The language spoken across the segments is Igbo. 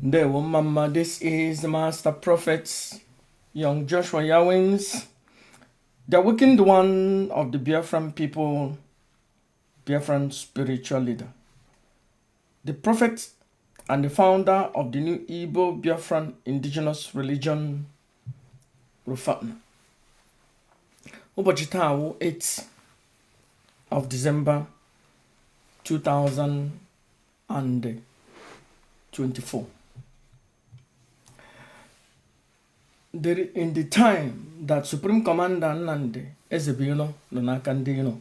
Ndewo mama, this is the Master Prophet, young Joshua Yawins, the awakened one of the Biafran people, Biafran spiritual leader, the prophet and the founder of the new Igbo Biafran indigenous religion, Rufatna. Ụbọchị taa wụ 8 of December 2024. In the time that Supreme Commander Nnamdi Ezebilo nọ n'aka ndị iro,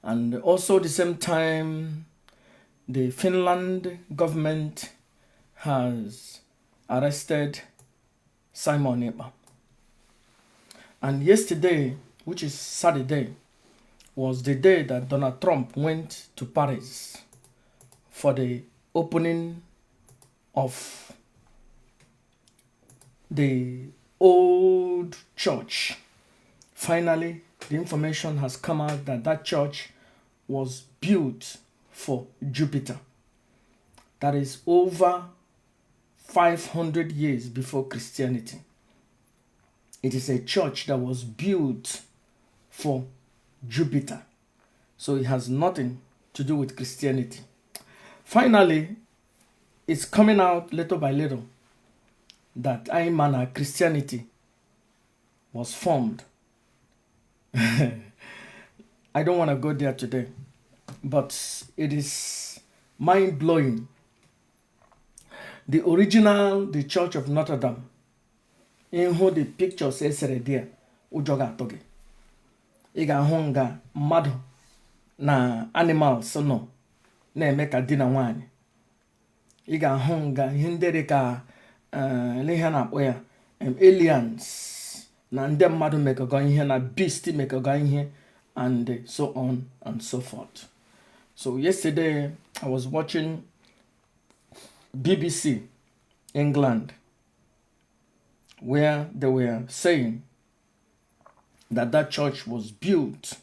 and also the same time the Finland government has arrested Simon Ekpa. And yesterday, which is Saturday, was the day that Donald Trump went to Paris for the opening of the old church. Finally, the information has come out that that church was built for Jupiter. That is over 500 years before Christianity. It is a church that was built for Jupiter. So it has nothing to do with Christianity. Finally, it's coming out little by little that Aimana Christianity was formed. I don't want to go there today, but it is mind blowing. The original, the Church of Notre Dame, ịhụ the pictures esere there, ụjọ ga-atụ gị. Ị ga-ahụ nga mmadụ na animals nọ na-eme ka di na nwanyị. Ị ga-ahụ nga ihe ndị dị ka ihe a na-akpọ ya aliens na ndị mmadụ mekọgọ ihe na beast mekọgọ ihe and so on and so forth. So yesterday I was watching BBC England, where they were saying that that church was built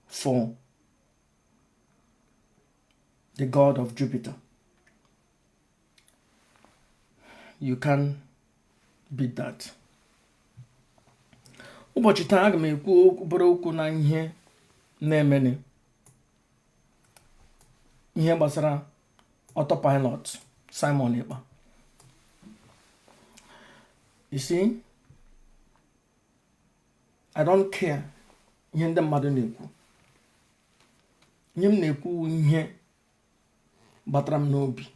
for the god of Jupiter. You can beat that. Ụbọchị taa aga m ekwu obere okwu na ihe na-emeni, ihe gbasara autopilot Simon Ekpa. You see, I don't care ihe ndị mmadụ na-ekwu. Ihe m na-ekwu ihe gbatara m n'obi,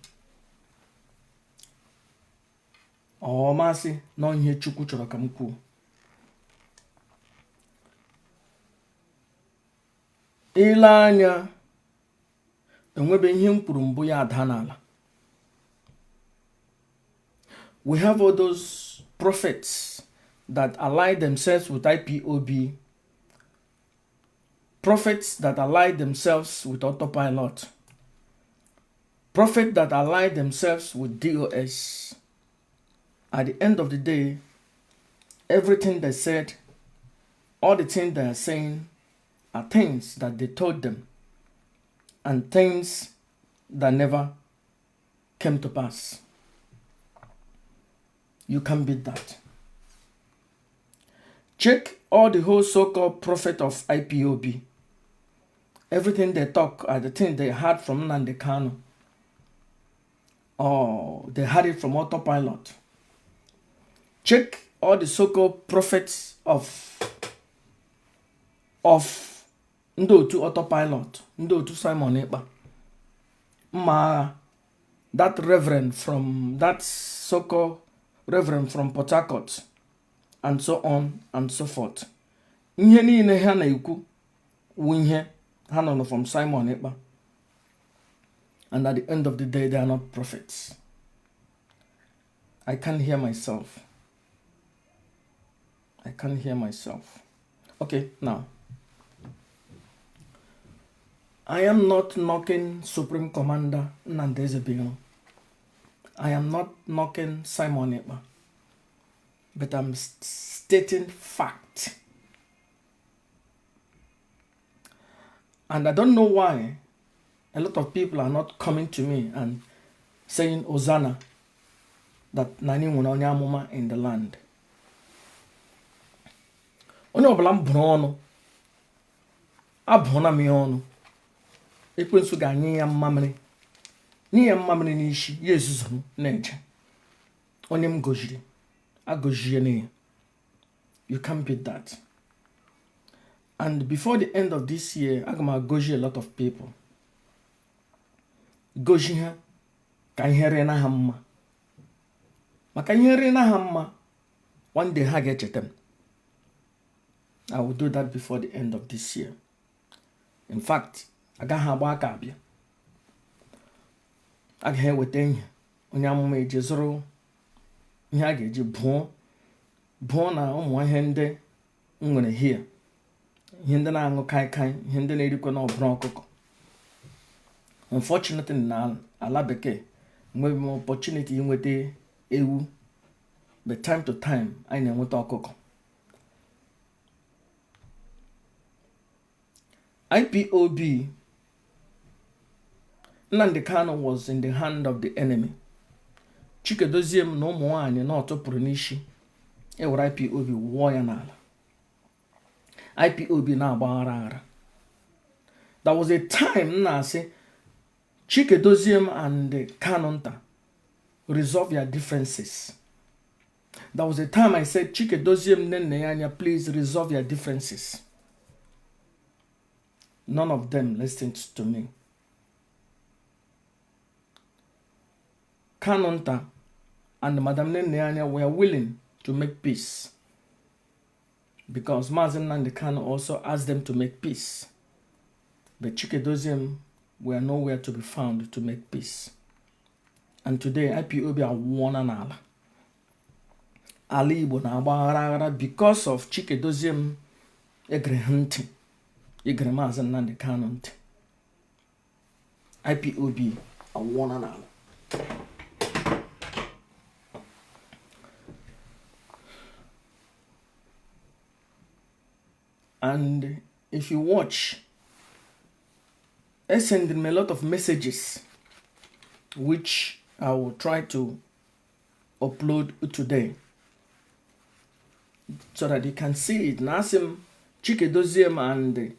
ọ masị na ihe Chukwu chọrọ ka m kwuo. Ile anya enwebe ihe m kwuru mbụ ya ada n'ala. We have all those prophets that ally themselves with IPOB, prophets that ally themselves with autopilot, prophets that ally themselves with DOS. At the end of the day, everything they said, all the things they are saying are things that they told them and things that never came to pass. You can't beat that. Check all the whole so-called prophet of IPOB. Everything they talk are the things they heard from Nnamdi Kanu, or they had it from autopilot. Check all the so-called prophets of ndị otu autopilot, ndị otu Simon Ekpa, mma agha, that reverend from that so-called reverend from Port Harcourt, and so on and so forth. Ihe niile ha na-ekwu wụ ihe ha nụrụ from Simon Ekpa, and at the end of the day they are not prophets. I can't hear myself. I can't hear myself. Okay, now I am not knocking Supreme Commander Nnamdi Ezebilo. I am not knocking Simon Ekpa, but I'm stating fact. And I don't know why a lot of people are not coming to me and Saying Hosanna that na anyị nwere onye amụma in the land. Onye ọbụla m bụrụ ọnụ, abụọna m ya ọnụ, ekwensu ga-anyị ya mmamịrị, nye ya mmamịrị n'isi ya, ezuzuru na-eje. Onye m goziri agọzie na ya. You can't beat that. And before the end of this year, aga m agọzi a lot of people, gozi ha ka ihe ree na ha mma, maka ihe ree na ha mma, one day ha ga-echeta m. I will do that before the end of this year. In fact, agaghị agba aka abịa, agaghị eweta ihe onye amụma eji zụrụ ihe a ga-eji bụọ bụọ na ụmụ ihe ndị m nwere here, ihe ndị na-aṅụ kaikai, ihe ndị na-erikwa na ọbụrụ ọkụkọ. Unfortunately, na ala bekee enweghị m opportunity inweta ewu, but time to time anyị na-enweta ọkụkọ. IPOB, Nnamdi Kanu was in the hand of the enemy. Chikedozie m na ụmụ nwanyị na ọtụpụrụ n'isi ewere IPOB wụọ ya n'ala. IPOB na-agba aghara aghara. There was a time m na-asị Chikedozie m and Kanu nta, resolve your differences. There was a time I said, Chikedozie m, nne ya anya, please resolve your differences. None of them listened to me. Kanunta and Madam Nene were willing to make peace because Mazi Nnamdi Kanu also asked them to make peace. But Chikedoziem were nowhere to be found to make peace. And today, IPOB awụọna n'ala. Ala Igbo na-agba aghara aghara because of Chikedoziem egere ha ntị, egere Maazị Nnamdi Kanu ntị. IPOB awụọna n'ala. And if you watch, I send them a lot of messages which I will try to upload today so that you can see it. Na asị m Chikedoziem and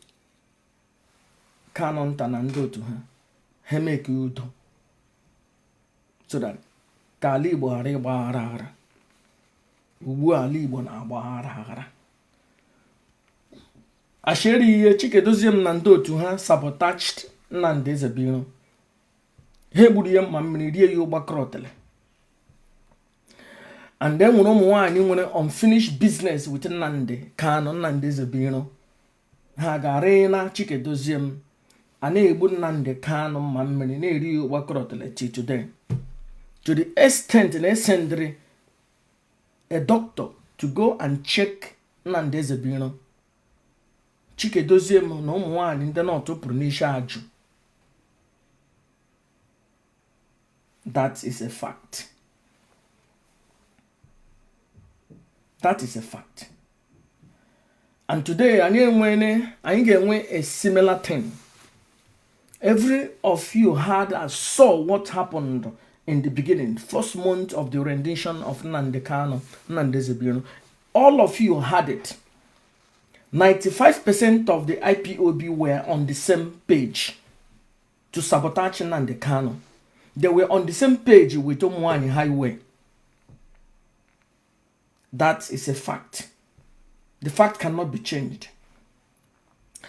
Kanu nta na ndị otu ha, ha make udo so that ka ala Igbo ghara ịgba aghara aghara. Ugbu a ala Igbo na-agba aghara aghara. Asheri ihe Chikedoziem na ndị otu ha sabotaged Nnamdi Ezebiro. Ha egburu ya mma mmiri, rie ya ụgbakọrọtele. And then nwere ụmụ nwaanyị nwere unfinished business with Nnamdi Kanu, Nnamdi Ezebiro. Ha gara na Chikedoziem a na-egbu Nnamdi Kanu mma mmiri, na-eri ya ụgbakọrọtele till today, to the extent na esendịrị a doctor to go and check Nnamdi Ezebiro. Chikedoziem na ụmụ nwaanyị ndị nọtụ pụrụ n'isi ajụ. That is a fact. That is a fact. And today anyị enwene, anyị ga-enwe a similar thing. Every of you had and saw what happened in the beginning, first month of the rendition of Nnamdi Kanu, Nnamdi Ezebiro. All of you had it. 95% of the IPOB were on the same page to sabotage Nnamdi Kanu. They were on the same page with Ụmụnwaanyị Highway. That is a fact. The fact cannot be changed.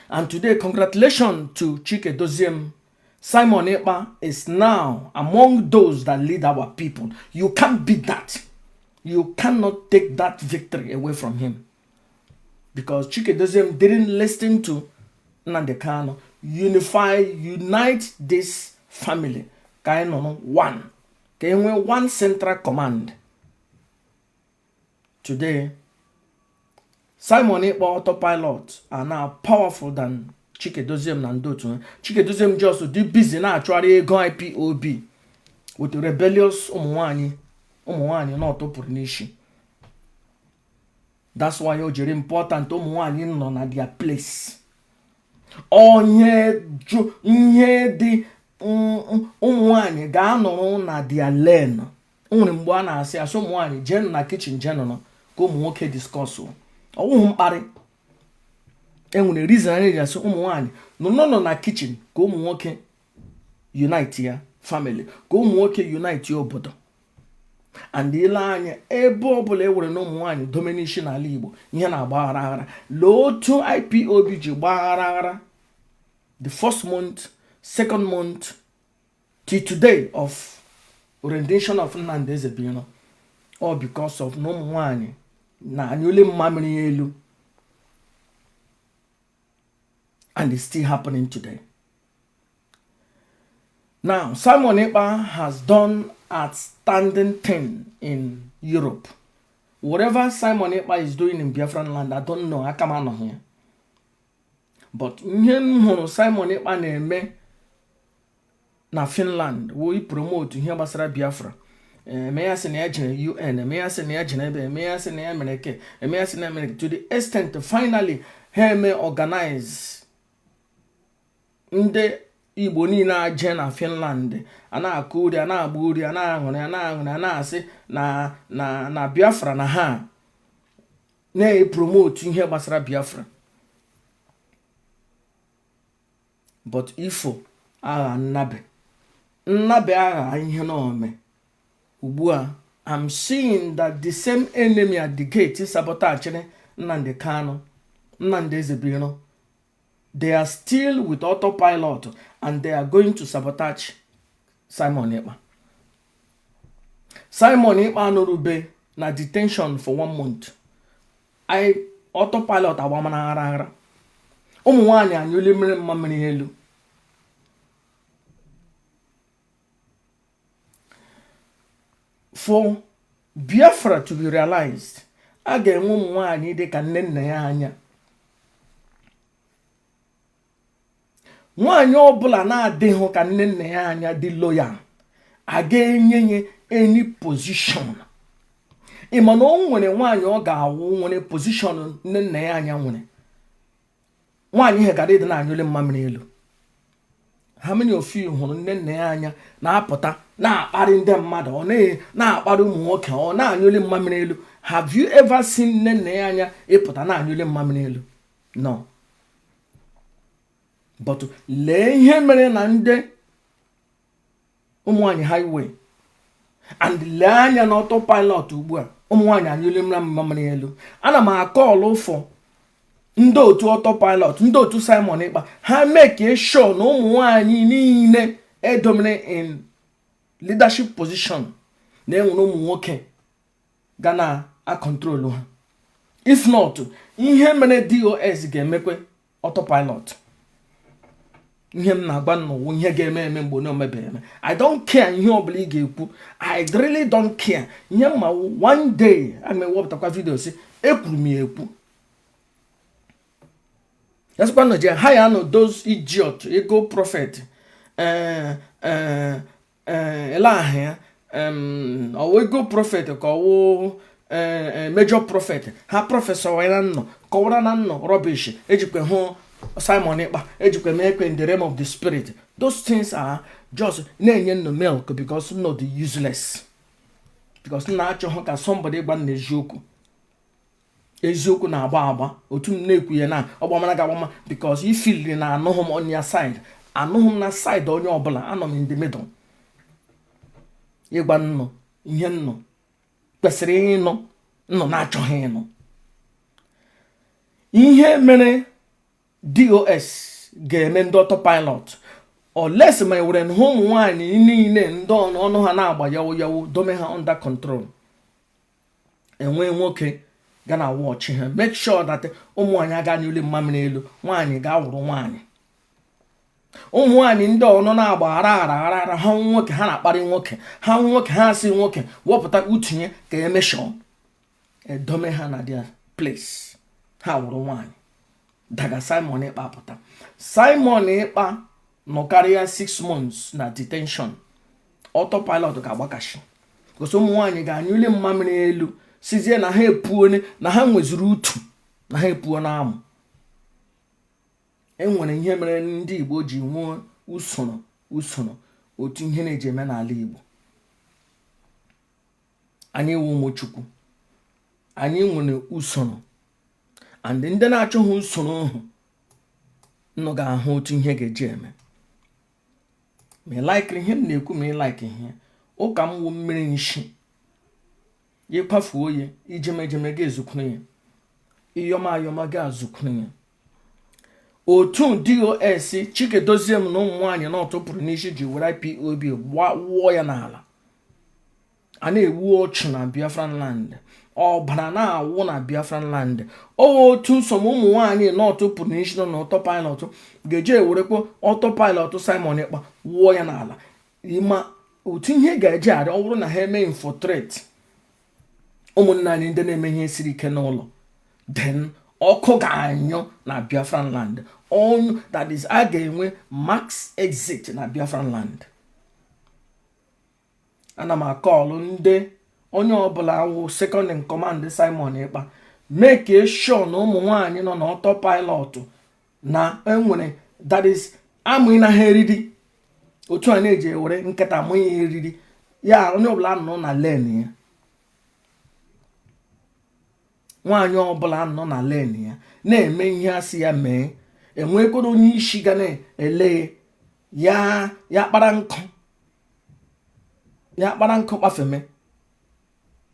And today, congratulations to Chike Doziem. Simon Ekpa is now among those that lead our people. You can't beat that. You cannot take that victory away from him. Because Chike Doziem didn't listen to Nnamdi Kanu. Unify, unite this family. Ka anyị nọ one. Ka e nwee one central command. Today, Simon Ekpa autopilot are now powerful than Chikedoziem na ndị otu ha. Chikedoziem just dị busy na-achụgharị ego IPOB with rebellious ụmụ nwaanyị na-ọtụpụrụ n'isi. That's why o jiri important ụmụ nwaanyị nọ na their place. Onye jụ ihe dị Ụmụ nwanyị ga-anọrọ na their lane. O nwere mgbe a na-asị asị ụmụ nwaanyị jee na kitchen, jee nọrọ ka ụmụ nwoke discuss. Ọwụhụ mkparị. Enwere reason anyị ji asị ụmụ nwaanyị nọ na kitchen ka ụmụ nwoke unite ya family, ka ụmụ nwoke unite ya obodo. And ile anya, ebe ọbụla e were na ụmụ nwaanyị dome n'isi n'ala Igbo, ihe na-agba aghara aghara. Lee otu IPOB ji gbaa aghara aghara the first month, second month, till today of rendition of Nnamdi Ezebiro, all because of na ụmụ nwaanyị na anyụle mmamịrị elu. And it's still happening today. Now, Simon Ekpa has done outstanding thing in Europe. Whatever Simon Ekpa is doing in Biafran land, I don't know. Aka m anọghị ya. But ihe m hụrụ Simon Ekpa na-eme na Finland wụ promote ihe gbasara Biafra. Eme ya sị na ya jere UN, eme ya sị na ya jere ebe, eme ya sị na ya mere ke, eme ya sị na ya mere, to the extent finally ha eme organize ndị Igbo niile aje na Finland, a na-akụ uri, a na-agba uri, a na-aṅụrị, a na-aṅụrị, a na-asị na Biafra, na ha na-epromote ihe gbasara Biafra. But ifo agha nnabe nnabe agha ihe na ome ugbu a, I'm seeing that the same enemy at the gate sabotaging Nnamdi Kanu, Nnamdi Ezebiro, they are still with autopilot and they are going to sabotage Simon Ekpa. Simon Ekpa anọrube na detention for one month, I autopilot agbamana aghara aghara. Ụmụ nwaanyị anyụli mmiri mmamịrị elu. For Biafra to be realized, a ga-enwe ụmụ nwaanyị dị ka nne nna ya anya. Nwaanyị ọbụla na-adịghị ka nne nna ya anya dị loyal, a ga-enye ya any position. Ị ma na o nwere nwaanyị ọ ga-awụ nwere position nne nna ya anya nwere, nwaanyị ihe gara ịdị na-anyụli mmamịrị elu. How many of you hụrụ nne nna ya anya na-apụta na-akparị ndị mmadụ, ọ na-akparị ụmụ nwoke, ọ na-anyụli mmamịrị elu? Have you ever seen nne nna ya anya ịpụta na-anyụli mmamịrị elu? No. But lee ihe mere na ndị ụmụ nwaanyị highway, and lee anya na autopilot ugbu a, ụmụ nwaanyị anyụli mmamịrị elu. Ana m acall for ndị otu autopilot, ndị otu Simon Ekpa, ha make sure na ụmụ nwaanyị niile edomere in leadership position na enwere ụmụ nwoke ga na-acontrol ha. If not, ihe mere DOS ga-emekwe autopilot. Ihe m na-agba n'ụwa, ihe ga-eme eme mgbe na omebeghị eme. I don't care ihe ọbụla ị ga-ekwu. I really don't care. Ihe mma, one day aga m ewepụtakwa video si ekwuru m ya ekwu. Yasịkwa nọ je ha ya nọ, those idiot ego prophet, ele aha ya, ọwụ ego prophet ka ọwụ major prophet, ha professor ya nọ kọwara na nnọ rubbish. Ejikwa hụ Simon Ekpa, ejikwa mee ekwe in the realm of the spirit. Those things are just na-enye nnọ milk because nnọ dị useless, because nna achọghị ka somebody gba nna eziokwu. Eziokwu na-agba agba otu m na-ekwu ya na ọgbamara ga-agbama, because ifiliri na anụghị m on your side, anụghị m na side onye ọbụla, anọ m in the middle ịgwa nnụ ihe nnụ kwesịrị ịnụ, nnụ na-achọghị ịnụ. Ihe mere DOS ga-eme ndị autopilot, unless ma were hụ ụmụ nwaanyị niile ndị ọnụ ọnụ ha na-agba yawu yawu, dome ha under control, enwee nwoke ga na watch ha, make sure that ụmụ nwaanyị aga n'ule mmamịrị elu. Nwaanyị ga-awụrụ nwaanyị, ụmụ nwaanyị ndị ọnụ na-agba aghara aghara aghara aghara, ha nwoke ha na-akparị nwoke, ha nwoke ha asị nwoke wepụta utinye ka emeshọ edome ha na their place, ha wụrụ nwaanyị. Daga Simon Ekpa pụta, Simon Ekpa nọ karịa 6 months na detention, autopilot ga-agbakashi, gosi ụmụ nwaanyị ga-anyụli mmamịrị elu, sizie na ha epuo, na ha nweziri utu, na ha epuo na amụ. Enwere ihe mere ndị Igbo ji nwee usoro Usoro otu ihe na-eji eme n'ala Igbo. Anyị wụ ụmụ Chukwu, anyị nwere usoro, and ndị na-achọghị usoro ahụ nnụ ga-ahụ otu ihe ga-eji eme. Ma ị laikiri ihe m na-ekwu, ma ị like ihe ụka m, wụ mmiri nshi. Ịkwafuo ya, ijemejeme ga-ezukwuru ya, ịyọma ayọma ga-azụkwuru ya. Otu DOS Chikedozie m na ụmụ nwaanyị na ọtụpụrụ n'isi ji were IPOB wụọ ya n'ala. A na-egbu ọchụ na Biafran land, ọbara na-awụ na Biafran land. Otu nsọ ụmụ nwaanyị na ọtụpụrụ n'isi nọ na autopilot ga-eji ewerekwa autopilot Simon Ekpa wụọ ya n'ala. Ma otu ihe ga-eji arị, ọ bụrụ na ha eme infiltrate ụmụnne anyị ndị na-eme ihe siri ike n'ụlọ, then ọkụ ga-anyụ na Biafran land. Ọnyụ, that is, a ga-enwe mass exit na Biafran land. Ana m akọọlụ ndị onye ọbụla wụ second in command Simon Ekpa, make sure na ụmụ nwanyị nọ na autopilot na enwere, that is, amụghị na ha eriri otu a na-eji ewere nkịta mụ ya eriri ya. Onye ọbụla nọ na lane ya, nwaanyị ọbụla nọ na lane ya na-eme ihe asị ya mee, enwekwara onye isi ga na-ele ya. Ya kpara nkụ, ya kpara nkụ kpafeme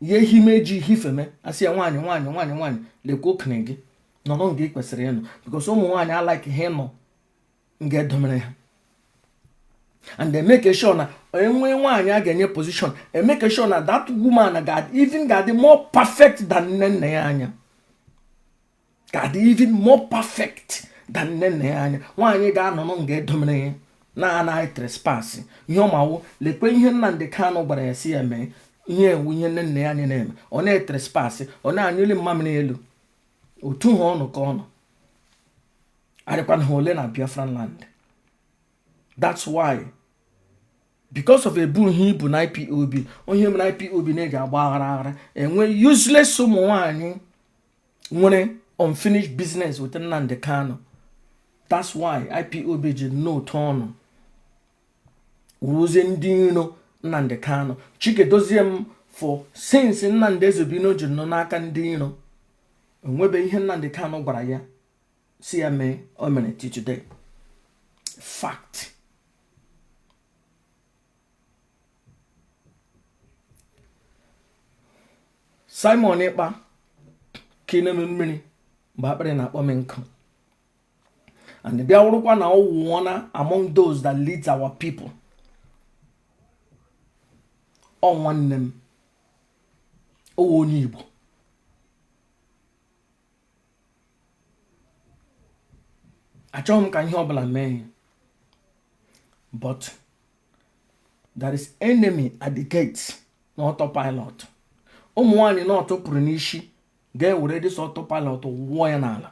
ya, ehime ji hifeme, asị ya, "Nwaanyị, nwaanyị, nwaanyị, nwaanyị, lekwa okenye gị nọrọ nga ị kwesịrị ịnọ," because ụmụ nwaanyị alike ha ịnọ nga edomere ha. And they make sure na enwe nwaanyị a ga-enye position, emake sure na that woman ga even ga-adị more perfect than nne nna ya anya, ga-adị even more perfect than nne nna ya anya. Nwaanyị ga-anọ nga edomere ya na-anaghị trespass ihe ọmawo. Lekwe ihe Nnamdị Kanụ gwara ya si ya mee, ihe ewu ihe nne nna ya anya na-eme, ọ na-etrespass, ọ na-anyụli mmamịrị elu. Otu ha ọnụ ka ọ nọ adịkwana ha ole na Biafran land. That's why, because of ebu ihe ibu na IPOB, onye mere IPOB na-eji agba aghara aghara, enwe useless ụmụ nwanyị nwere unfinished business with Nnamdi Kanu. That's why IPOB ji n'otu ọnụ wuruzie ndị iro Nnamdi Kanu. Chikedozie m, for since Nnamdi Ezebino ji nọ n'aka ndị iro, enwebe ihe Nnamdi Kanu gwara ya si ya mee o mere till today. Fact. Simon Ekpa ka ị na-eme mmiri mgbe akpịrị na-akpọ m nkụ, and bịa wụrụkwa na ọ wụọna among those that leads our people. Ọ nwanne m, owe onye Igbo. Achọghị m ka ihe ọbụla mee ya, but there is enemy at the gate na autopilot. Ụmụ nwaanyị na ọtụpụrụ n'isi ga-ewere this autopilot wụọ ya n'ala.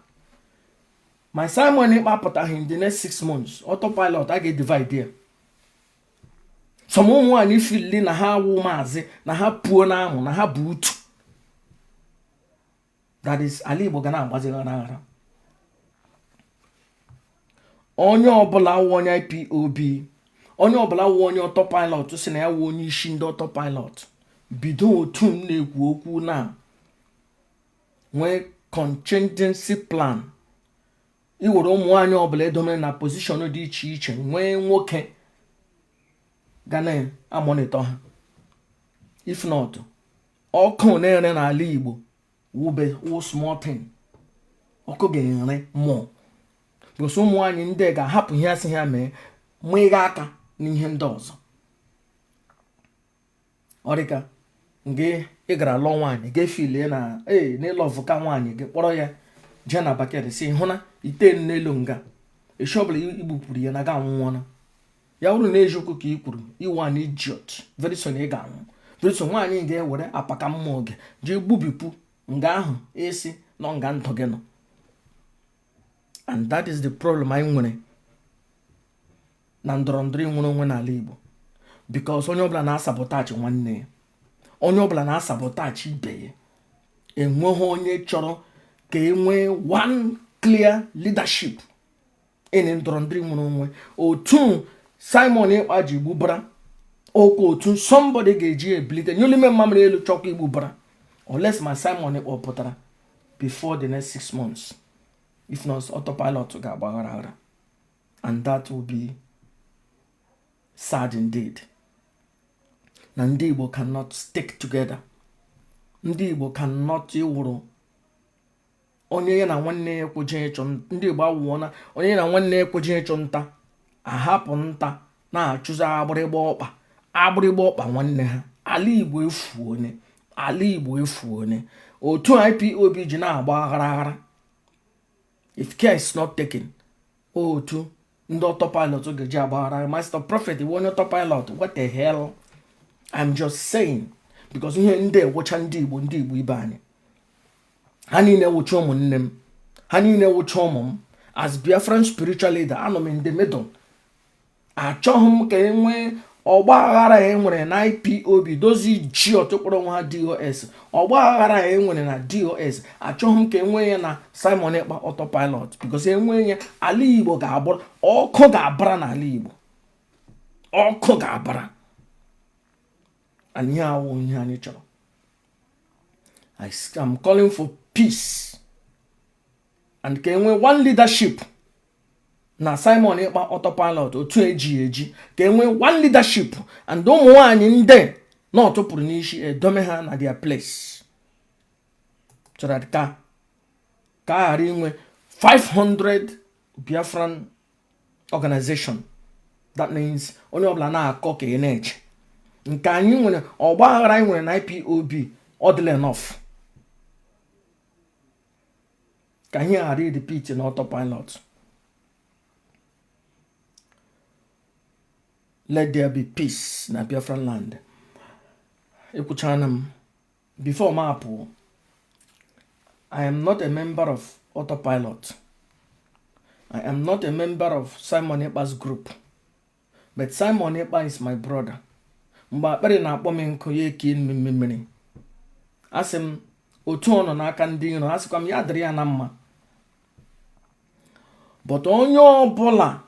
Ma Simon Ekpa apụtaghị in the next 6 months, autopilot a ga-edivide ya. Some ụmụ nwaanyị fili na ha wụ maazị, na ha puo na amụ, na ha bụ utu, that is, ala Igbo ga na-agbazi aghara aghara. Onye ọbụla wụ onye IPOB, onye ọbụla wụ onye autopilot, si na ya wụ onye isi ndị autopilot, bido otu m na-ekwu okwu na nwee contingency plan. Iwere ụmụ nwaanyị ọbụla edomere na position dị iche iche, nwee nwoke ga na-amonitor ha. If not, ọkụ na-ere n'ala Igbo wube wụ small thing, ọkụ ga-ere mmụọ, because ụmụ nwaanyị ndị ga-ahapụ ihe asị ha mee, mụịga aka n'ihe ndị ọzọ. Ọ dịka nke ị gara lụọ nwaanyị, ga-efilie na ee n'ịlọvụ ka nwaanyị gị, kpọrọ ya jee na bucket, si hụ na ite n'elu nga echi ọbụla igbupụrụ ya na ga anwụọna ya. Bụrụ na eziokwu ka ị kwuru, iwu an idiot. Very soon ị ga-anwụ. Very soon nwaanyị ga-ewere apaka mmụọ gị jee gbubipụ nga ahụ esi nọ nga ndụ gị nọ. And that is the problem anyị nwere na ndọrọ ndọrọ nwere onwe n'ala Igbo, because onye ọbụla na-asabotage nwanne ya, onye ọbụla na-asabotage ibe ya. Enweghị onye chọrọ ka e nwee one clear leadership in ndọrọ ndọrọ nwere onwe otu. Simon Ekpa ji gbubara oke otu somebody ga-eji ebilite nyụlime mmamịrị elu chọkwa igbubara, unless ma Simon Ekpa pụtara before the next 6 months. If not, autopilot ga-agbaghara aghara, and that will be sad indeed. Na ndị Igbo cannot stick together. Ndị Igbo cannot ịwụrụ onye ya na nwanne ya ekweje ịchụ. Ndị Igbo awụọ na onye ya na nwanne ya ekweje ịchụ nta, ahapụ nta na-achụzi agbịrịgba ọkpa, agbịrịgba ọkpa nwanne ha. Ala Igbo efu onye, ala Igbo efu onye. Otu IPOB ji na-agba aghara aghara, if care is not taken, otu ndị autopilot ga-eji agbaghara. Master Prophet iwe onye autopilot, what the hell? I'm just saying, because ihe ndị ewucha ndị Igbo, ndị Igbo ibe anyị, ha niile wụcha ụmụnne m, ha niile wụcha ụmụ m. As Biafran spiritual leader, anọ m in the middle. Achọghị m ka e nwee ọgba aghara e nwere na IPOB dozi ji ọtụkpọrọ onwe ha DOS. Ọgba aghara e nwere na DOS, achọghị m ka e nwee ya na Simon Ekpa autopilot, because enwee ya, ala Igbo ga-agbara ọkụ, ga-abara n'ala Igbo, ọkụ ga-abara. And ihe awụ ihe anyị chọrọ. I am calling for peace and ka enwee one leadership na Simon Ekpa autopilot otu eji eji, ka enwee one leadership and ụmụ nwanyị ndị na ọtụpụrụ n'isi edome ha na their place, so that ka a ghara inwe 500 Biafran organization. That means onye ọbụla na-akọ ka ị na-eche nke anyị nwere. Ọgba aghara anyị nwere na IPOB, ọ dịla enough. Ka anyị ghara repeat na autopilot. Let there be peace na Biafran land. Ekwuchana m. Before m apụ, I am not a member of autopilot, I am not a member of Simon Ekpa's group, but Simon Ekpa is my brother. Mgbe akpịrị na-akpọ m nkụ, ya eke mmiri, asị m otu ọ nọ n'aka ndị iro, asịkwa m ya dịrị ya na mma. But onye ọbụla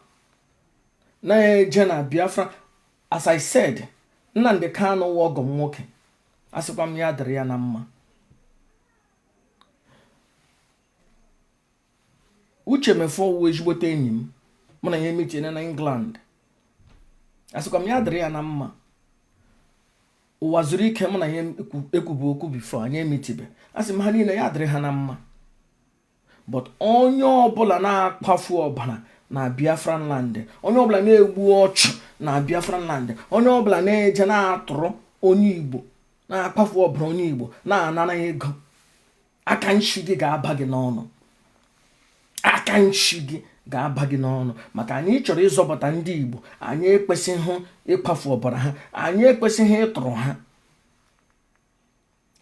na-eje na Biafra, as I said, Nnamdi Kanu wụ ọgọ m nwoke, asịkwa m ya dịrị ya na mma. Uche Mefor wụ ezigbote enyi m, mụ na ya emetiene na England, asịkwa m ya dịrị ya na mma. Ụwa zuru ike, mụ na ya ekwubu okwu before anyị emetibe, asị m ha niile ya dịrị ha na mma. But onye ọbụla na-akwafu ọbara na Biafran land, onye ọbụla na-egbu ọchụ na Biafran land, onye ọbụla na-eje na-atụrụ onye Igbo, na-akwafu ọbara onye Igbo, na-anara ego, aka nshi gị ga-aba gị n'ọnụ, aka nshi gị ga-aba gị n'ọnụ. Maka anyị chọrọ ịzọpụta ndị Igbo, anyị ekwesịghị ịkwafu ọbara ha, anyị ekwesịghị ịtụrụ ha.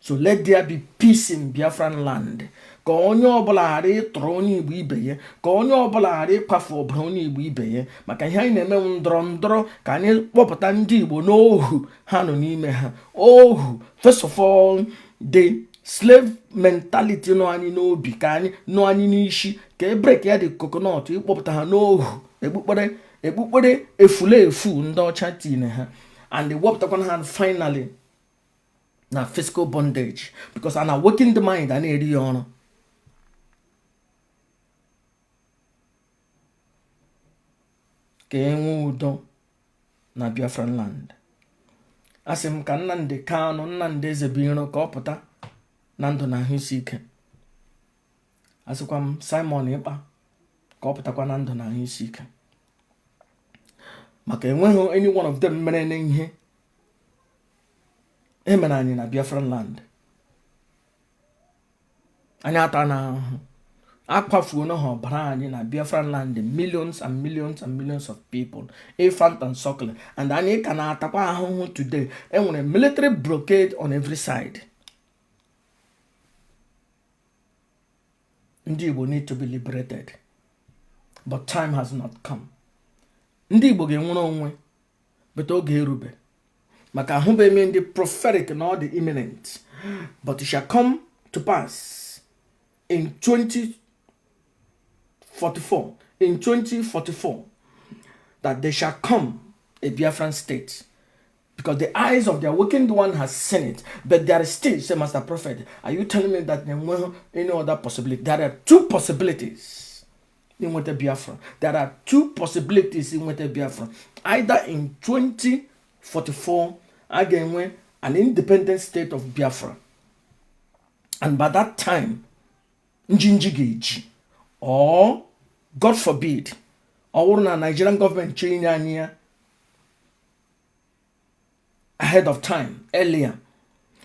So let there be peace in Biafran land. Ka onye ọbụla ghara ịtụrụ onye Igbo ibe ya, ka onye ọbụla ghara ịkwafu ọbara onye Igbo ibe ya. Maka ihe anyị na-eme ndọrọ ndọrọ ka anyị kpọpụta ndị Igbo n'ohu ha nọ n'ime ha, ohu. First of all, the slave mentality nọ anyị n'obi, ka anyị nọ anyị n'isi, ka e break ya dị coconut, ịkpọpụta ha n'ohu ekpukpere ekpukpere efulefu ndị ọcha tinye ha, and wepụtakwana ha finally na physical bondage, because an awakened mind a na-eri ya ọrụ. Ka e nwee udo na Biafran land. Asị m ka Nnamdi Kanu, Nnamdi Ezebiro, ka ọ pụta na ndụ na ahụ isi ike. Asịkwa m Simon Ekpa ka ọ pụtakwa na ndụ na ahụ isi ike, maka enweghị any one of them mere n'ihe emere anyị na Biafran land. Anyị ata na ahụhụ, akwafuo na ha ọbara anyị na Biafran land, millions and millions and millions of people, infant and suckling, and anyị ka na-atakwa ahụhụ today. Enwere military blockade on every side. Ndị Igbo need to be liberated, but time has not come. Ndị Igbo ga-enwere onwe, but oge erube, maka ahụbeghị m ndị prophetic na ọ dị imminent, but it shall come to pass in 2044, in 2044. That there shall come a Biafran state, because the eyes of the awakened one has seen it. But there is still, say, Master Prophet, are you telling me that there were any other possibility? There are two possibilities in Winter Biafra. There are two possibilities in Winter Biafra. Either in 2044, again, an independent state of Biafra. And by that time, njinji ga-eji, or God forbid, ọ bụrụ na Nigerian government chọrọ inye anyị ya ahead of time, earlier,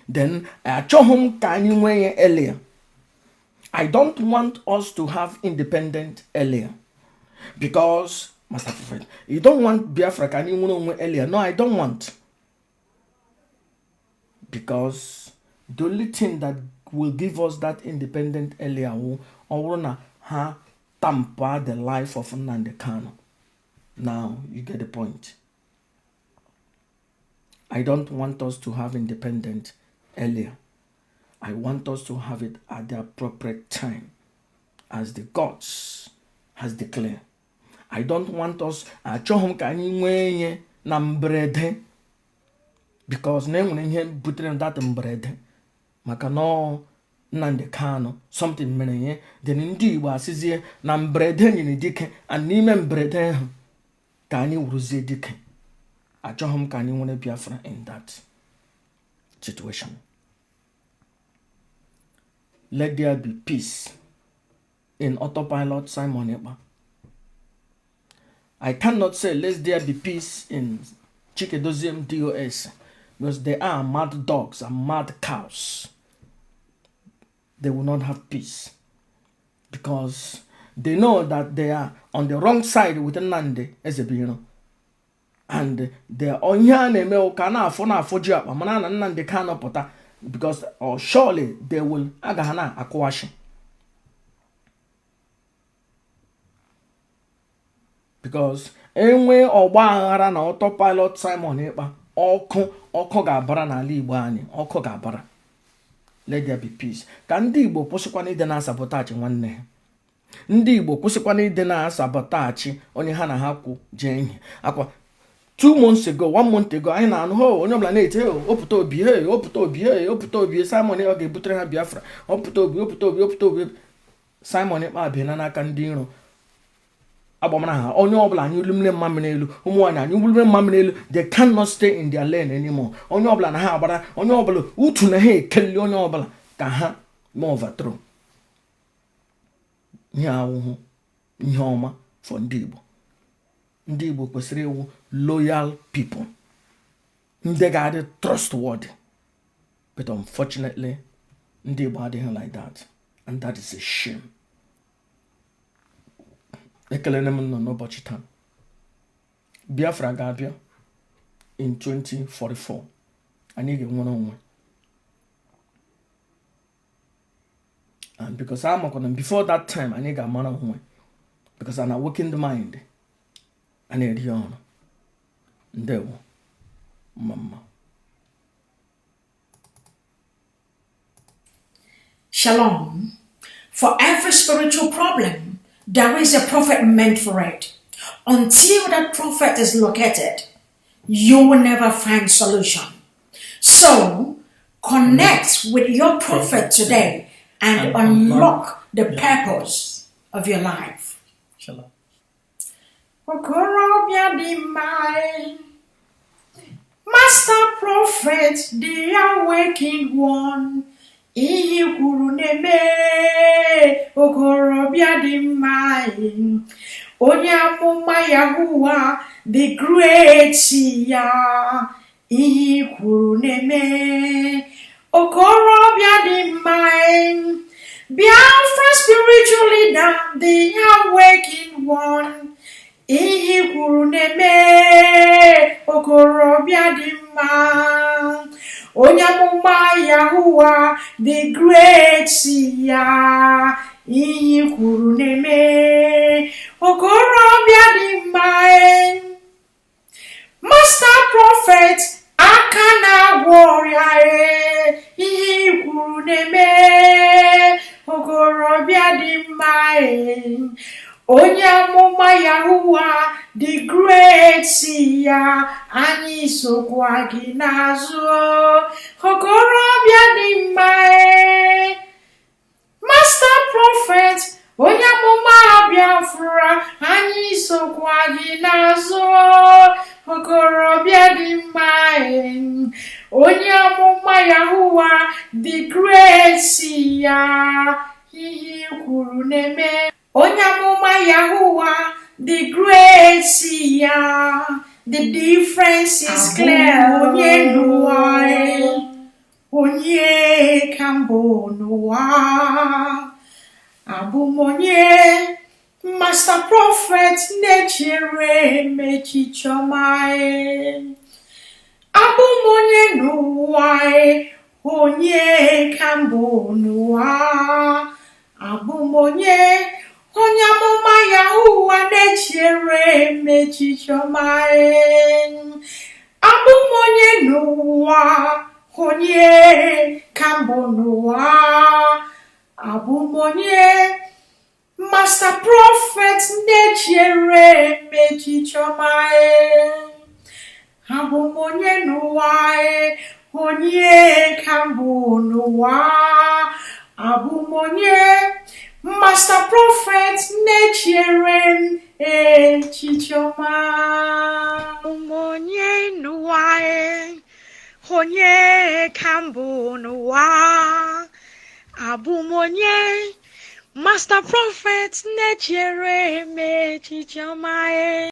then achọghị m ka anyị nwee ya earlier. I don't want us to have independent earlier because, Master Prophet, you don't want Biafra ka anyị nwere onwe earlier? No, I don't want, because the only thing that will give us that independent earlier wụ ọ bụrụ na ha tamper the life of Nnamdi Kanu. Now you get the point. I don't want us to have independent earlier. I want us to have it at the appropriate time, as the gods has declared. I don't want us, achọghị m ka anyị nwee ihe na mberede, because na enwere ihe butere that mberede, maka na ọ Nnamdi Kanu, something mere ihe. Then ndị Igbo asịzie na mberede nyere dike, and n'ime mberede ahụ ka anyị wuruzie dike. Achọghị m ka anyị nwere Biafra in that situation. Let there be peace in autopilot Simon Ekpa. I cannot say let there be peace in Chikedoziem DOS, because they are mad dogs and mad cows. They will not have peace because they know that they are on the wrong side with Nnamdi Ezebiro, and they ihe a na-eme ka na-afụ na-afụ ji akpa mana na Nnamdi Kanu pụta, because or surely they will agaghị na akụwashi, because enwe ọgba aghara na autopilot Simon Ekpa, ọkụ ọkụ ga-abara n'ala Igbo anyị, ọkụ ga-abara. Let there be peace, ka ndị Igbo kwụsịkwana ịdị na-asabotage nwanne ha. Ndị Igbo kwụsịkwana ịdị na-asabotage onye ha na ha kwụ jee ihe akwa. 2 months ago, one month ago, anyị na-anụ ho onye ọbụla na-eti, "Hey, opụta obi, hey, opụta obi, hey, opụta obi, Simon Ekpa ga-ebutere ha Biafra, opụta obi, opụta obi, opụta obi." Simon Ekpa abịana n'aka ndị iro agbamara ha. Onye ọbụla anyị ulumle mmamịrị elu, ụmụ nwaanyị anyị ulumle mmamịrị elu. They cannot stay in their lane anymore. Onye ọbụla na ha agbara, onye ọbụla utu na ha ekeli, onye ọbụla ka ha ma overthrow ihe awụhụ ihe ọma for ndị Igbo. Ndị Igbo kwesịrị ịwụ loyal people, ndị ga-adị trustworthy, but unfortunately ndị Igbo adịghị like that, and that is a shame. Ekelere m nọ n'ụbọchị taa. Biafra ga-abịa in 2044. Anyị ga-enwere onwe, and because amakwana before that time anyị ga-amara onwe, because an awakened mind a na-eri ọrụ. Ndewo, mma mma. Shalom. For every spiritual problem, there is a prophet meant for it. Until that prophet is located, you will never find solution. So connect with your prophet today and unlock the purpose of your life. Shalom. Okorobịa dị mma, Master Prophet, the awakened one, ihe i kwuru na-eme. Okorobịa dị mma, onye amụma Yahuwa the great ya, ihe i kwuru na-eme. Okorobịa dị mma, Biafra spiritual leader, the awakened one, ihe i kwuru na-eme. Okorobịa dị mma, onye amụma Yahuwa the great ya, ihe i kwuru na-eme. Okorobịa dị mma, Master Prophet, aka na-agwọ ọrịa, ihe i kwuru na-eme. Okorobịa dị mma, onye amụma Yahuwa the the great ya, anyị sokwa gị n'azụ. Okorobịa dị mma e. Master Prophet, onye amụma Biafra, anyị sokwa gị n'azụ. Okorobịa dị mma e. Onye amụma Yahuwa the great ya, ihe i kwuru na-eme. Onye amụma Yahuwa the great ya, the difference is clear. Onye n'ụwa e, onye ka mbụ n'ụwa? Abụ m onye? Master Prophet na-echere m echiche ọma e. Abụ m onye n'ụwa e, onye ka mbụ n'ụwa? Abụ m onye? Onye amụma Yahuwa na-echere m echiche ọma e. Abụ m onye n'ụwa, onye ka mbụ n'ụwa? Abụ m onye? Master Prophet na-echere m echiche ọma e. Abụ m onye n'ụwa e, onye ka mbụ n'ụwa? Abụ m onye? Master Prophet na-echere m echiche ọma. Abụ m onye n'ụwa e, onye ka mbụ n'ụwa? Abụ m onye? Master Prophet na-echere m echiche ọma e.